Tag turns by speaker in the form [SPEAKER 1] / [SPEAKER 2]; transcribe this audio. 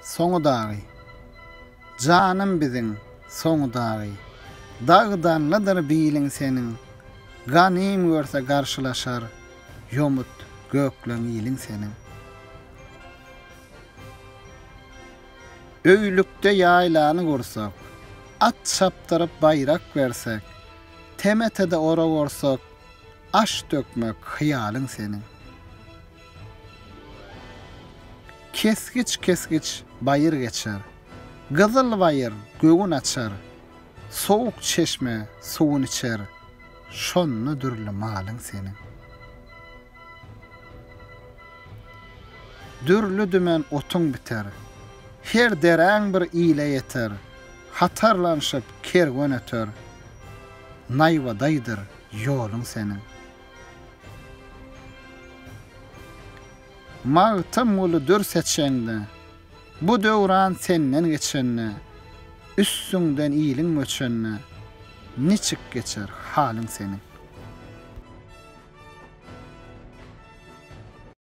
[SPEAKER 1] Soňy dagy. Janym biziň, soňy dagy. Dagdanlydyr biliň seniň, Ganym görse garşylaşar, Ýomut, gökleň iliň seniň. Öýlükde ýaýlany gursak, At çapdyryp baýrak bersek, Temetede orak orsak, Aş dökmek hyýalyň seniň. Kesgiç-kesgiç baýyr geçer. Gyzyl baýyr göwün açar. Sowuk çeşme suwun içer. Şonda dürli malyň seniň. Dürli-dümen otuň biter. Her deräň bir ile ýeter. Hatarlanyşyp kerwen öter. Naýbadaýdyr ýoluň seniň. Magtymguly dür seçeňde, Bu döwran senden geçende, Üstüňden iliň göçende, Niçik geçer halyň seniň?